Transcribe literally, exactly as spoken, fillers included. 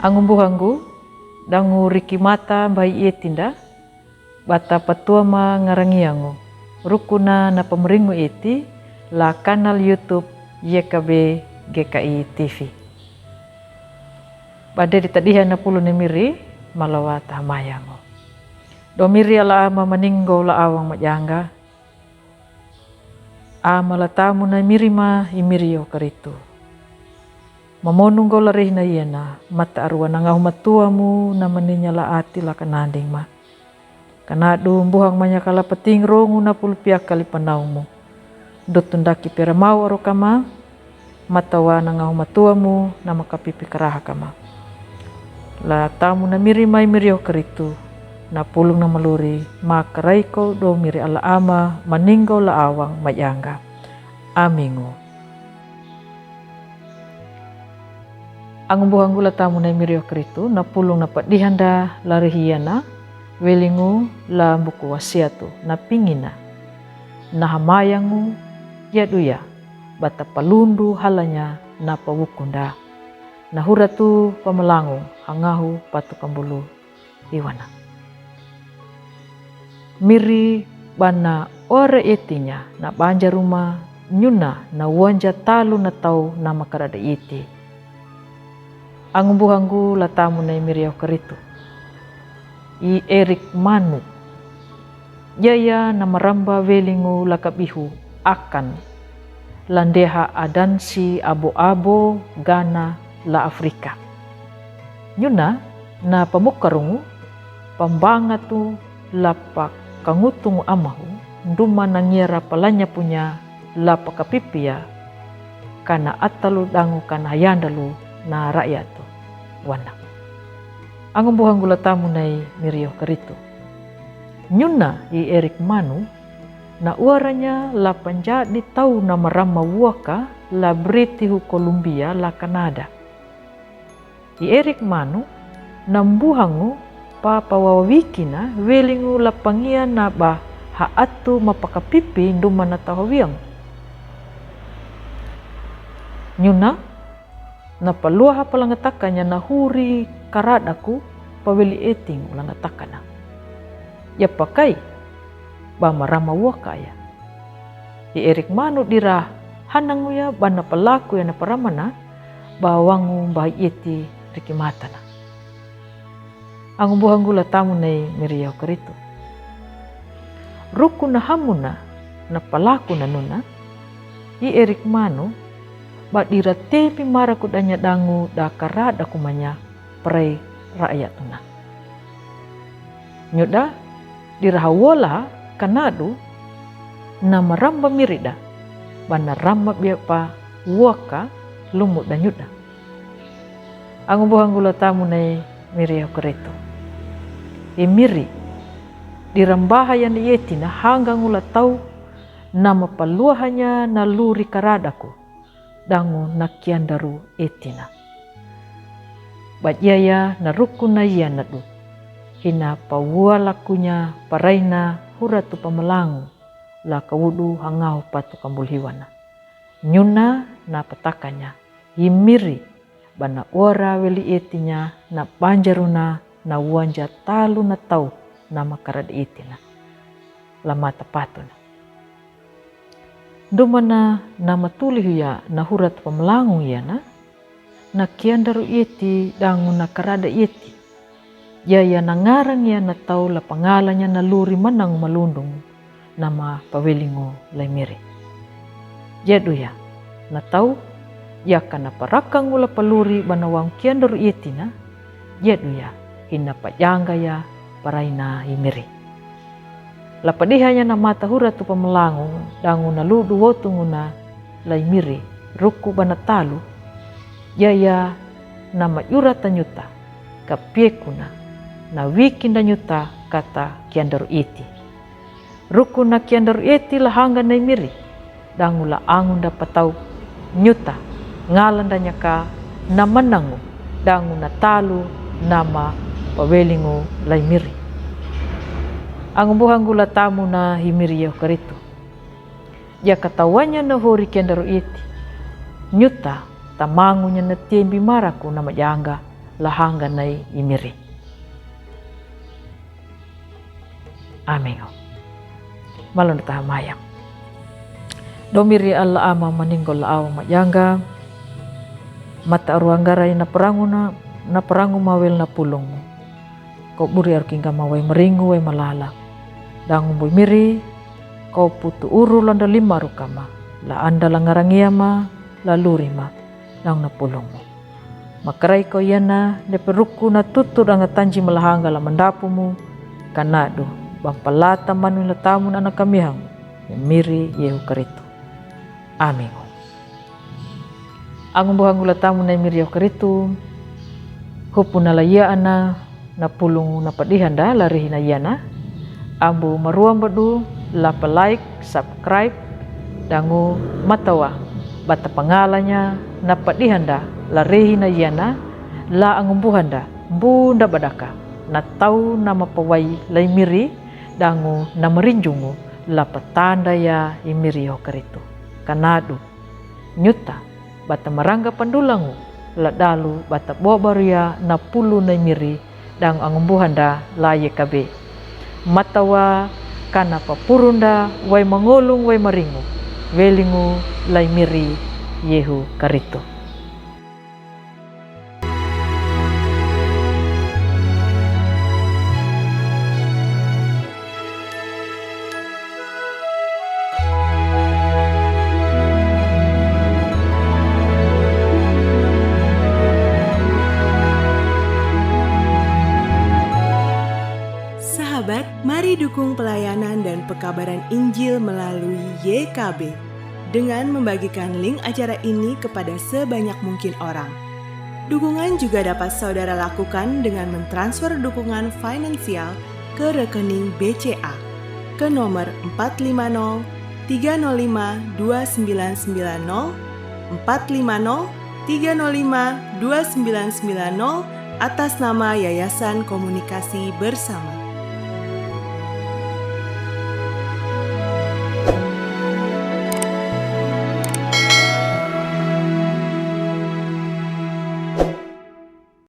Angumbuhangu, dangu riki mata bahi eti nda, bata patua ma ngarangiangu, rukuna na pamringu eti, la kanal YouTube Y K B G K I T V. Bade di tadiha na pulu ni miri, malawa tahamayangu. Do miri ala ama maninggo la awang majanga, ama la tamu na miri ma i miri yo karitu. Mamonu nggo la rihna iana, mata arua na ngahu matuamu na maninya la ati la kananding ma. Kanadu mbuhang manya kala pating rongu na pulpia kali panaumu. Dotun daki pera mau aro kama, matawa na ngahu matuamu na makapipi karaha kama. La tamu na miri mai miri yo karitu, na pulung na maluri, ma karaiko do miri ala ama, maninggo la awang majanga. Amingu. Angumbuhangu la tamu na miri yo karitu, na pulung na padiha nda la rihiana, welingu la buku wasiatu, na pingina. Na hamayangu, yaduya, bata palundu halanya na pawukunda. Na huratu pamalangu, hangahu patu kambulu iwana. Miri bana ora etinya na banja ruma nyuna na wanja talu na tau na makarada iti. Angumbuhangu la tamu na miri yo karitu. I Erik Manu. Yaya na maramba welingu la kabihu akan. Landeha adansi abo-abo gana la Afrika. Nyuna na pamukarungu, pambangatu la pakangutungu amahu, nduma na ngiara palanya punya la pakapipia, kana atalu dangu kana hayandalu na rakyatu. Wana. Angumbuhangu la tamu na miri yo karitu. Nyuna i Erik Manu, na uaranya la panjadi tau na marama wuaka la British Columbia la Kanada. I Erik Manu, na mbuhangu pa pawawikina welingu la pangia na ba ha atu mapakapipi nduma na tahawiangu. Nyuna, na paluaha palangatakanya na huri karadaku paweli eting ulangatakana. Ya pakai, ba marama wuaka ya. I Erik Manu dira hanangu ya bana palaku ya na paramana, ba wangu ba eti riki matana. Angumbuhangu la tamu na miri yo karitu. Ruku na hamuna, na palaku na nuna, i Erik Manu, ba dira tepi maraku danya dangu da karadaku manya prai rakyatuna. Nyuda, dira hawola kanadu, na maramba mirida, bana ramba biapa wuaka lumu da nyuda. Angumbuhangu la tamu na miri yo karitu. I miri, dirambaha yan etina hangangu la tau, na mapaluahanya na luri karadaku, dangu na kiandaru etina. Bajaya na ruku na yanadu, hina pawualakunya paraina huratu pamalangu, la kawudu hangahu patu kambulhiwana. Nyuna na patakanya, i miri, bana ora weli etinya na banjaruna na wanja talu na tau na makarad etina. La mata patuna. Ndumana na matuli huya na huratu pamalangu yana, na kiandaru eti dangu na karada eti. Yaya na ngarang ya na tau la pangalanya na luri manang malundung nama pawelingu lai miri. Yaduya, na tau, yaka na parakangu la paluri bana wang kiandaru etina, yaduya, hina pajanga ya paraina i miri. La padihanya na mata huratu pamalangu dangu na ludu wotunguna lai miri ruku bana talu, yaya na majurata nyuta, kapiekuna, na wikinda nyuta kata kiandaru eti. Ruku na kiandaru eti la hanga nai miri, dangu la angunda patau nyuta, ngalanda nyaka na manangu, dangu na talu nama pawelingu lai miri. Angumbuhangu la tamu na hi miri yo karitu. Yaka tawanya na hori kiandaru eti. Nyuta, tamangunya na tembi maraku na majanga, lahanga nai i miri. Amin. Malon ta mayam. Domi ri Allah ama maningol awa mayanga. Mata aru angarai na perangu na, na perangu mawel na pulung. Kau buri aru kingga mawai meringu wai malala. Dangu bui miri, kau putu uru landa lima rukama. La anda la ngarangia ma, la luri ma, dangu na pulung. Makarai ko iana, lepe ruku na tutu danga tanji malahanga la mandapumu, kanadu, bampalata manu la tamun ana kamihangu, miri Yehu Karitu. Amin. Angumbuhangu la tamun na miri Yehu Karitu, hupu na la ia ana, na pulung na padihanda la rihina iana. Ambu maruam badu la pa like, subscribe, dangu matawa bata pangalanya na padihanda la rihina iana la angumbuhanda bunda badaka na tau na mapawai lai miri dangu na marinjungu la patanda ya i miri Yehu Karitu. Kanadu. Nyuta, bata maranga pandulangu, la dalu bata bobaria na pulu na miri, dangu angumbuhanda la yekabe. Matawa kana papurunda wai mangolung wai maringu, welingu lai miri Yehu Karitu. Sahabat, mari dukung pelayanan dan pekabaran Injil melalui Y K B dengan membagikan link acara ini kepada sebanyak mungkin orang. Dukungan juga dapat saudara lakukan dengan mentransfer dukungan finansial ke rekening B C A ke nomor empat lima nol tiga nol lima dua sembilan sembilan nol, empat lima nol tiga nol lima dua sembilan sembilan nol, atas nama Yayasan Komunikasi Bersama.